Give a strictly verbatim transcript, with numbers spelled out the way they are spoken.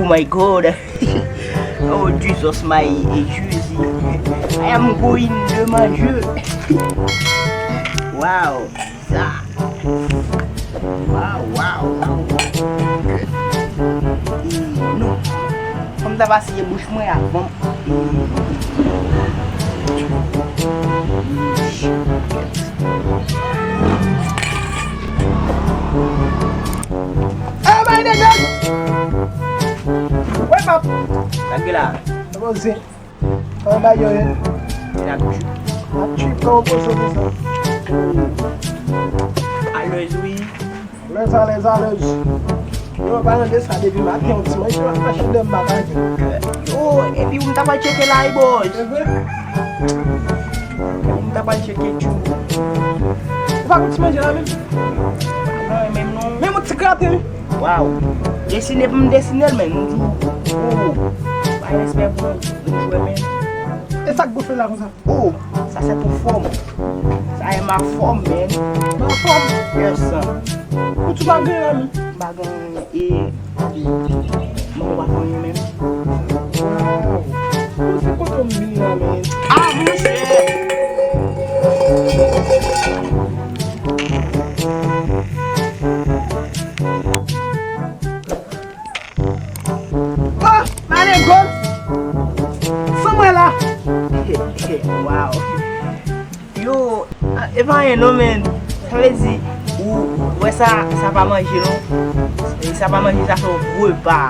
My God. Oh, Jesus, my Jesus. I am going to my jeu. Wow. Sa. Wow, wow, wow, wow. Non. Fò m ta va siye bouch mwen avan. Hey, my nigga! Wake up! Sa k gen la? Sa bon, zen. Kòman bagay yo ye? N ap trip. N ap trip, kòman w poze w konsa? Alèz, wi. Alèz, alèz, alèz. Yo, palan de sa, depi maten, yon ti manje w ap mache devan m pa ka gen. Yo, epi ou m ta pral tcheke la, wi, bòs. Se vre? Epi m ta pral tcheke tchou. Ou pa konn ti manje la menm? Non, menm non. Menm yon ti graten, wi. Waw. Desine pou m desine l, men m di w. Oh. Pa respè pou m jwe, men. E sa k gonfle la konsa? Oh, ça c'est pour forme. Ça est ma forme, man. Ma forme? Yes, sir. Ou tou pa gen anyen? M pa gen anyen. E, e, mwen pa fè anyen menm. Wow. Bon, se kote m vini la, man. Ah, monchè! Oh, my nigga! San mwen la! Wow! Yo, ah, e pa anyen non, men. Sa vle di, ou, ou wè sa, sa pa manje non. E sa pa manje, sa se yon repa.